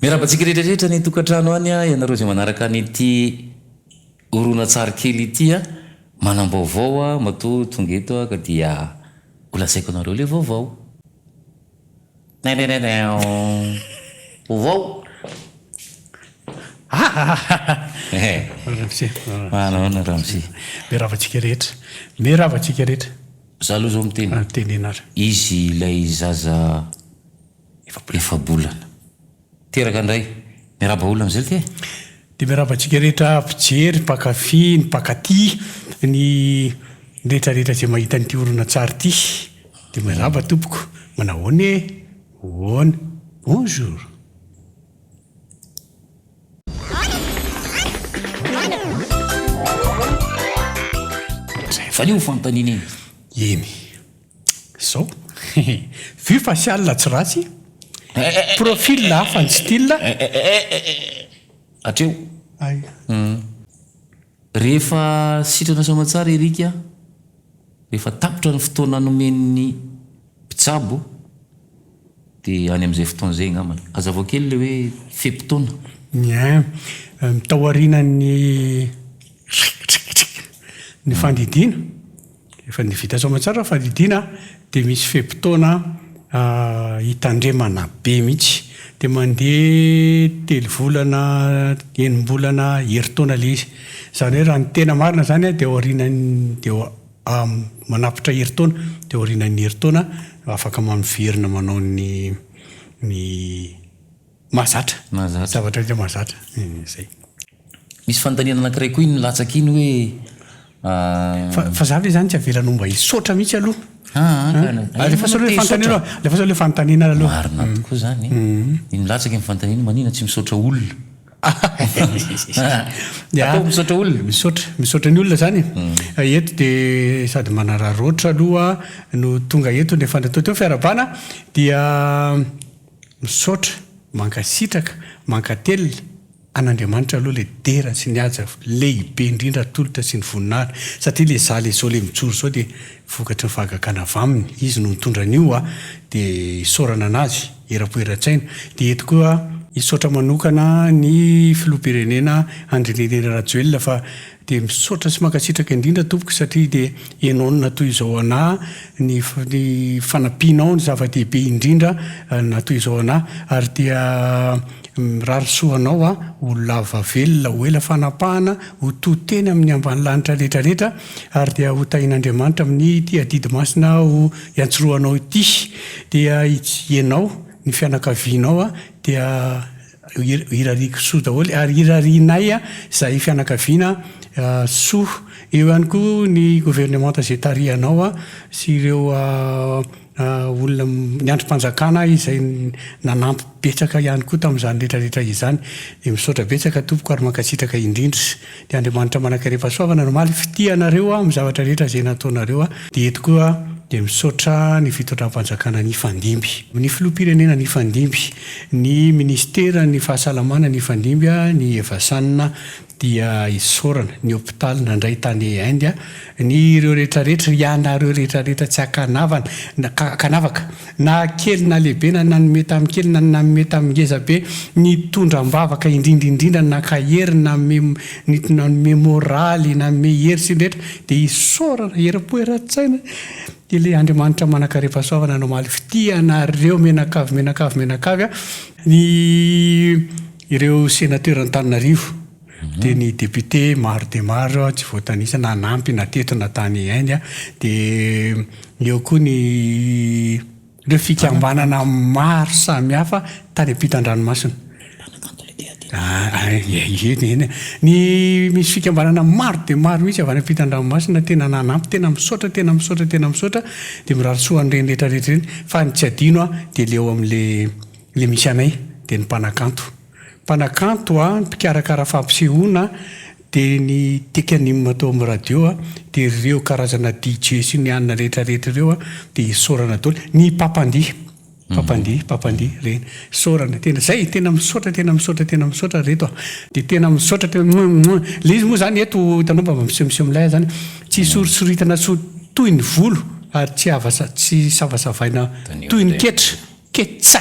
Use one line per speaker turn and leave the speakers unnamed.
Miarahaba antsika rehetra rehetra any an-tokantrano any a, ianareo izay manaraka an'ity horonantsary kely ity a, manam-baovao aho matoa tonga eto aho ka dia ho lazaiko anareo ilay vaovao. Vaovao!
Ramose.
Manahoana Ramose.
Miarahaba antsika rehetra. Miarahaba antsika rehetra.
Za aloha zao miteny.
Teneno ary.
Izy ilay zaza efa-bolana. Teraka indray. Miarahaba olona amin'izay ity e.
Dia miarahaba antsika rehetra mpijery, mpankafy, ny mpankaty, ny rehetra rehetra izay mahita an'ity horonantsary ity. Dia miarahaba tompoko. Manahoana e? Ahoana? Bonjour.
Valio fanontaniana iny.
Eny. Zao. Vue faciale tsy ratsy. Profil hafa ny style.
Hatreo. Rehefa sitrana soamantsara Eric, rehefa tapitra ny fotoana nomen'ny mpitsabo dia any amin'izay fotoana izay angambany. Hazavao kely ilay hoe fe-potoana.
Bien. Taorianan'ny ny fandidiana, Rehefa ny vita soamantsara ny fandidiana dia misy fe-potoana hitandremana be mihitsy. Dia mandeha telo volana, enim-bolana, herintaona ilay izy. Izany hoe raha ny tena marina izany dia aorianan'ny dia manapitra herintaona, dia aorianan'ny herintaona afaka miverina manao ny ny mahazatra.
Mahazatra.
Zavatra rehetra mahazatra. Izay.
Misy fanontaniana anankiray koa iny milatsaka iny hoe
Fa fa za ve zany tsy avelanao mba hisaotra mihitsy aloha?
Aa ka na
Alefaso aloha le fanontaniana aloha, alefaso aloha le fanontaniana aloha.
Marina tokoa zany e. Iny milatsaka iny fanontaniana iny manina tsy misaotra olona. Atao misaotra olona.
Misaotra, misaotra ny olona zany e. Eto de sady manararaotra aloha no tonga eto ny efa natao teo ny fiarahabana dia misaotra, mankasitraka, mankatelina. An'Andriamanitra aloha le dera sy ny haja lehibe indrindra atolotra sy ny voninahiny satria le za le zao le mijoro zao de vokatry ny fahagagana avy aminy, izy no nitondra an'io a, de isaorana anazy eram-po eran-tsaina, de eto koa hisaotra manokana ny filoham-pirenena Andry Nirina Rajoelina fa de misaotra sy mankasitraka indrindra tompoko satria de enao no natoy izao anah ny ny fanampianao no zava-dehibe indrindra natoy izao anah ary dia Mirary soa anao aho ho lava velona, ho ela fanapahana, ho to teny amin'ny ambanilanitra rehetra rehetra, ary dia ho tahin'Andriamanitra amin'ny ity adidy masina ho iantsorohanao ity. Dia ianao, ny fianakavianao dia irariako soa daholo, ary irarianay izahay fianakaviana soa. Eo ihany koa ny governemanta izay tarihanao sy ireo Olona ny andrim-panjakana izay nanampy betsaka ihany koa tamin'izany rehetra rehetra izany. Dia misaotra betsaka tompoko ary mankasitraka indrindra. Dia Andriamanitra manankarem-pahasoavana no hamaly fitia anareo amin'ny zavatra rehetra izay nataonareo. Dia eto koa dia misaotra ny fitondram-panjakana nifandimby. Ny filoham-pirenena nifandimby, ny minisiteran'ny fahasalamana nifandimby, ny Evasan dia isaorana ny hopitaly nandray tany Inde ny ireo rehetra rehetra ianareo rehetra rehetra tsy ankanavana na ankanavaka na kely na lehibe na nanome tamin'ny kely na nanome tamin'ny ngeza be nitondra am-bavaka indrindra indrindra nankahery nanome nanome moraly nanome hery sy ny rehetra dia isaorana herim-po eran-tsaina ilay Andriamanitra manankarem-pahasoavana namaly fitia anareo mianakavy mianakavy mianakavy a ny Ireo Senateur Antananarivo dia ny député maro dia maro tsy voatanisa nanampy na teto na tany Inde dia eo koa ny ireo fikambanana maro samihafa tany ampitan-dranomasina. Eny eny ny misy fikambanana maro dia maro mihitsy avy any ampitan-dranomasina tena nanampy tena misaotra tena misaotra tena misaotra dia mirary soa an'ireny rehetra rehetra ireny fa ny tsy adino dia le eo amin'le Le misy anay dia ny mpanakanto. Mpanakanto a, ny mpikarakara fampisehoana dia ny tekanime atao amin'ny radio a, dia ireo karazana DJ sy ny anona rehetra rehetra ireo a, dia isaorana daholo. Ny mpampandihy, mpampandihy, mpampandihy ireny. Isaorana tena, zay e, tena misaotra, tena misaotra, tena misaotra ry reto a. Dia tena misaotra tena mouah mouah. Le izy moa zany eto hitanao mba misehomiseho milay aho zany, tsy soritsoritana soa toy ny volo ary tsy avasa- tsy savasavaina toy ny ketra. Ketsa!